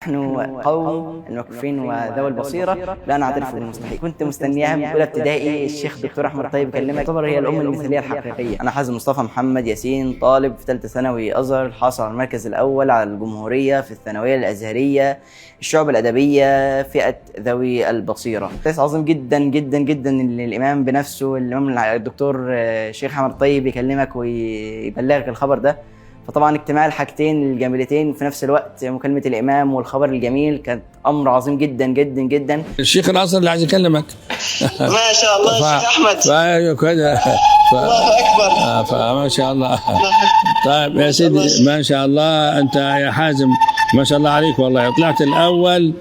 نحن قوم المكفوفين وذوي البصيرة لا نعترف بالمستحيل. كنت مستنياها من اولى ابتدائي. الشيخ دكتور احمد طيب كلمك، تعتبر هي الام المثالية الحقيقية. انا حازم مصطفى محمد ياسين، طالب في ثالثة ثانوي ازهر، حاصل على المركز الاول على الجمهورية في الثانوية الازهريه الشعب الادبية فئة ذوي البصيرة. احساس عظيم جدا جدا جدا ان الامام بنفسه، الامام الدكتور الشيخ احمد طيب، يكلمك ويبلغك الخبر ده. فطبعا اجتماع الحاجتين الجميلتين في نفس الوقت، مكالمة الإمام والخبر الجميل، كانت أمر عظيم جدا جدا جدا. الشيخ الازهر اللي عايز يكلمك. ما شاء الله الشيخ احمد. ايوه كده. الله اكبر. فما شاء الله. طيب يا سيدي، ما شاء الله انت يا حازم، ما شاء الله عليك، والله طلعت الاول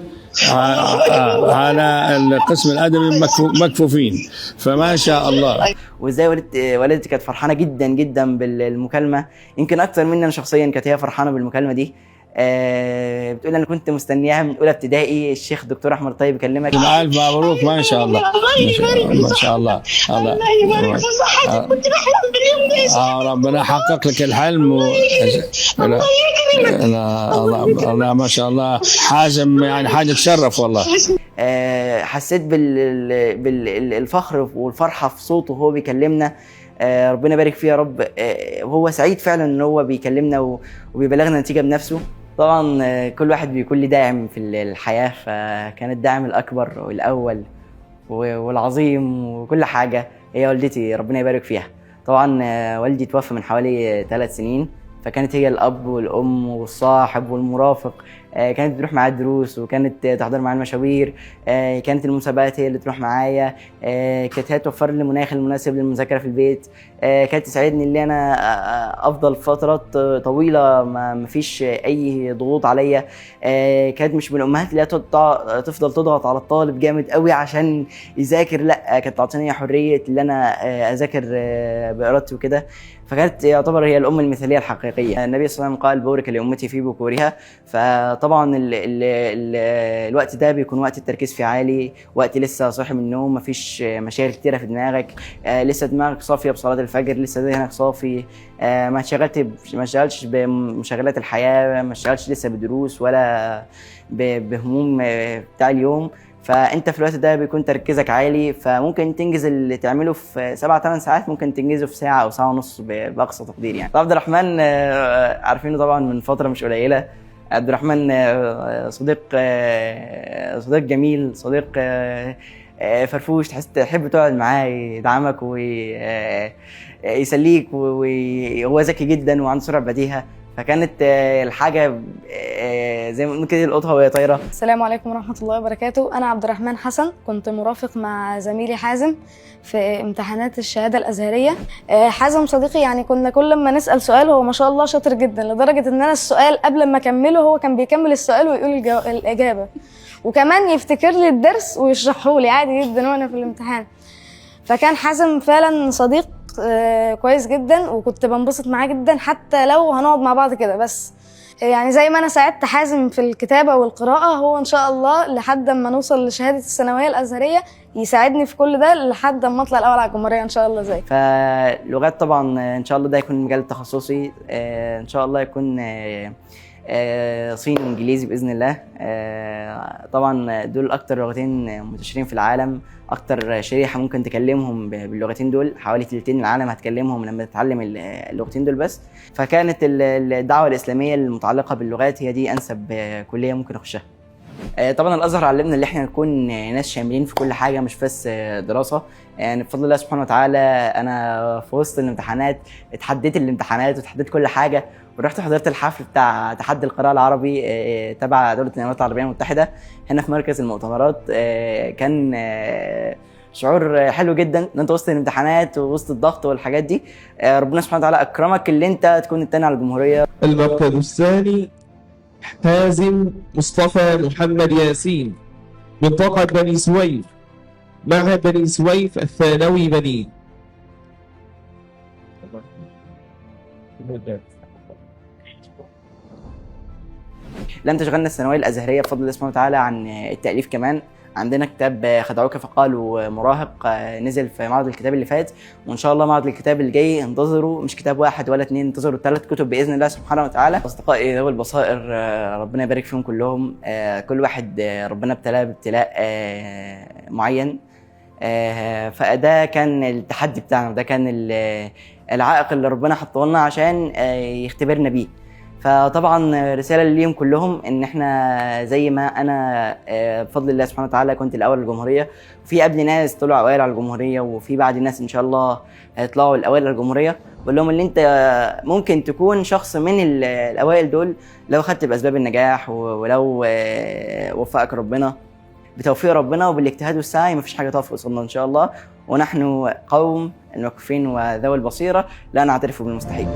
على القسم الادبي مكفوفين، فما شاء الله. وازاي والدتي كانت فرحانة جدا جدا بالمكالمة، يمكن أكتر مني أنا شخصيا كانت هي فرحانة بالمكالمة دي. بتقول أنا كنت مستنياها من أولى ابتدائي، الشيخ دكتور أحمد طيب يكلمك. الف مبروك، ما شاء الله. الله يبارك في ما شاء الله. الله يبارك في صحتك، كنت بحلم باليوم ده يا آه، ربنا حقق لك الحلم. الله يكرمك. لا الله الله، ما شاء الله حازم، يعني حاجة تشرف والله. حسيت بالفخر والفرحه في صوته وهو بيكلمنا. ربنا يبارك فيه يا رب. وهو سعيد فعلا ان هو بيكلمنا وبيبلغنا النتيجة بنفسه. طبعا كل واحد بيكون له داعم في الحياه، فكان الداعم الاكبر والاول والعظيم وكل حاجة هي والدتي، ربنا يبارك فيها. طبعا والدي توفى من حوالي 3 سنين، فكانت هي الاب والام والصاحب والمرافق. كانت بتروح معايا الدروس وكانت تحضر معايا المشاوير، كانت المسابقات هي اللي تروح معايا، كانت هي توفر لي المناخ المناسب للمذاكره في البيت، كانت تساعدني ان انا افضل فترات طويلة ما فيش اي ضغوط عليا. كانت مش من الامهات اللي هي تفضل تضغط على الطالب جامد قوي عشان يذاكر، لا، كانت تعطيني حرية ان انا اذاكر بارادتي وكده. فكانت يعتبر هي الام المثالية الحقيقيه. النبي صلى الله عليه وسلم قال: بورك لامتي في بكورها. فطبعا ال ال ال الوقت ده بيكون وقت التركيز فيه عالي، وقت لسه صاحي من النوم، مفيش مشاغل كتيرة في دماغك، لسه دماغك صافية بصلاة الفجر، لسه ذهنك صافي، ما اشتغلتش بمشغلات الحياه، ما اشتغلتش لسه بدروس ولا بهموم بتاع اليوم. فانت في الوقت ده بيكون تركيزك عالي، فممكن تنجز اللي تعمله في 7 8 ساعات ممكن تنجزه في ساعة او ساعة ونص باقصى تقدير يعني. عبد الرحمن عارفينه طبعا من فترة مش قليله. عبد الرحمن صديق جميل، صديق فرفوش، تحس تحب تقعد معاه، يدعمك ويسليك، وهو ذكي جدا وعنده سرعة بديهه. فكانت الحاجة زي ما بنقول كده يلقطها وهي طايره. السلام عليكم ورحمة الله وبركاته. أنا عبد الرحمن حسن، كنت مرافق مع زميلي حازم في امتحانات الشهادة الأزهرية. حازم صديقي، يعني كنا كل ما نسأل سؤال، هو ما شاء الله شاطر جدا لدرجة إن أنا السؤال قبل ما أكمله هو كان بيكمل السؤال ويقول الإجابة، وكمان يفتكر لي الدرس ويشرحه لي عادي جدا وأنا في الامتحان. فكان حازم فعلا صديق كويس جدا، وكنت بنبسط معاه جدا حتى لو هنقعد مع بعض كده بس. يعني زي ما انا ساعدت حازم في الكتابة والقراءه، هو ان شاء الله لحد ما نوصل لشهادة الثانوية الازهريه يساعدني في كل ده لحد ما اطلع الاول على الجمهورية ان شاء الله زي فلغات طبعا ان شاء الله ده يكون مجال تخصصي، ان شاء الله يكون صيني وانجليزي باذن الله. طبعا دول اكتر لغتين منتشرين في العالم، اكتر شريحة ممكن تكلمهم باللغتين دول، حوالي تلتين العالم هتكلمهم لما تتعلم اللغتين دول بس. فكانت الدعوة الاسلامية المتعلقة باللغات هي دي انسب كليه ممكن اخشها. طبعا الازهر علمنا ان احنا نكون ناس شاملين في كل حاجه، مش بس دراسه. يعني بفضل الله سبحانه وتعالى انا في وسط الامتحانات اتحديت الامتحانات وتحديت كل حاجة ورحت حضرت الحفل بتاع تحدي القراءة العربي تبع دولة الامارات العربية المتحدة هنا في مركز المؤتمرات. كان شعور حلو جدا ان انت وسط الامتحانات ووسط الضغط والحاجات دي ربنا سبحانه وتعالى اكرمك اللي انت تكون التاني على الجمهوريه. المركز الثاني حازم مصطفى محمد ياسين، منطقة بني سويف، معهد بني سويف الثانوي بنين. لم تشغلنا الثانوية الازهريه بفضل الله سبحانه وتعالى عن التاليف كمان. عندنا كتاب خدعوك فقالوا مراهق، نزل في معرض الكتاب اللي فات، وان شاء الله معرض الكتاب الجاي انتظروا مش كتاب واحد ولا اتنين، انتظروا 3 كتب باذن الله سبحانه وتعالى. اصدقائي ذوي البصائر، ربنا يبارك فيهم كلهم. كل واحد ربنا ابتلاه بابتلاء معين، فده كان التحدي بتاعنا، وده كان العائق اللي ربنا حطه لنا عشان يختبرنا بيه. فطبعا رسالة ليهم كلهم ان احنا زي ما انا بفضل الله سبحانه وتعالى كنت الاول على الجمهورية، وفي قبل ناس طلعوا اوائل على الجمهورية، وفي بعد ناس ان شاء الله هيطلعوا الاوائل على الجمهورية. بقول لهم ان انت ممكن تكون شخص من الاوائل دول لو خدت باسباب النجاح، ولو وفقك ربنا بتوفيق ربنا وبالاجتهاد والسعي، مفيش حاجة تقف قصادنا ان شاء الله. ونحن قوم المكفين وذوي البصيرة لا نعترف بالمستحيل.